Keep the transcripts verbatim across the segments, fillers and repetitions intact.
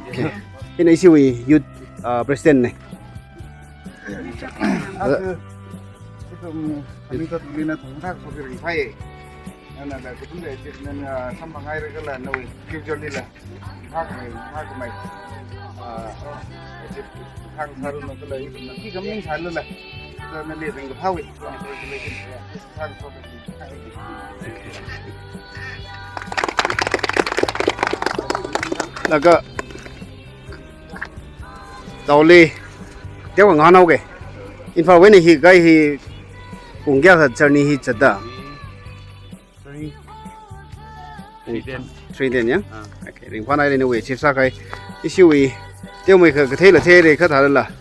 Okay. Ina ishiwui youth, uh, president ne. Aja, ithum, ani ta tulina thong thak soki ringphai. Nana la kutum da achievement, ah, samphang haira kala nawui future lila. Thak mai, thak mai. Ah, achieve thang saru no kala ithum na ki kam ning salu la. Nana le ring phai. Congratulations. Thang soki. Laga Taoli, teokha ngahānhaoke. Imphal wui eina hi kai hi pung kayākha journey hi zatda? Three. Three ten. Three ten, ya? Ah. Okay, ringphānhaire nawui achieve sākahai. Ishiwui teomeikha katheila theire kha thālala.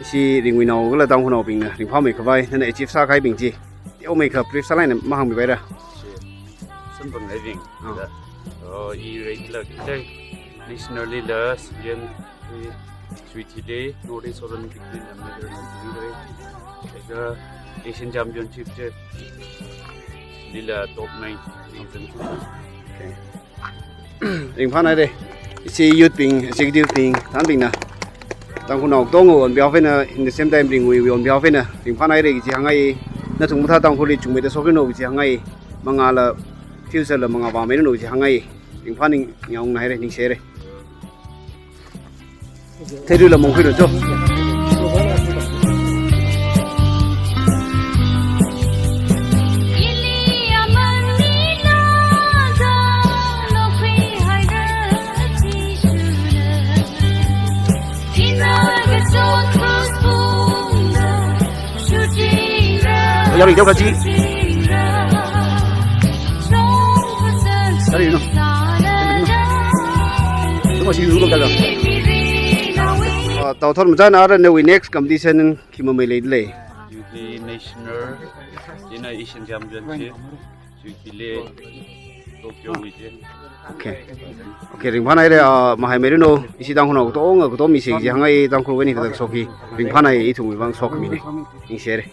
Ishi Ringwuinao kala Tangkhulnaobingna ringphāmeikhavai, nana achieve sākahaibing chi teomeikha brief sālāk eina mahāngmipaira. Chi samphanghaibing. Ah. Da. Oh, i regular kite. National lila, C M, Sweet Day, North East Olympic lila, medal lila, eka Asian Championship chi lila top nine. Okay. Ringphānhaire. Ishi youth bing, executive bing, thanbingna. Tangkhulnao katonga on behalf eina, in the same time Ringwui on behalf eina, ringphānhaire kaji hāngngai. Nathum mathā Tangkhulli chungmeida shokra no kaji hāngngai. Mangāla future la mangā vāmeira no kaji hāngngai. Ringphāningyaongnāhaire, ningshihaire. Theirula mongkhuilu cho. Yari, yau kaji. Yari, no. Tuma si yu kau jaga. Ah, tau thor majan ara nawui next competition khi mamei leidalei. Yuki national, ina Asian Championship, yuki le Tokyo wui chi. Okay. Okay, ringphānhaire, ah, mahaimeira no, ishi Tangkhulnao katonga, katonga mi se ji hāngngai, Tangkhulwui eina kathak shok hi, ringphānhai ithumwui vang shokmine. Ningshihaire.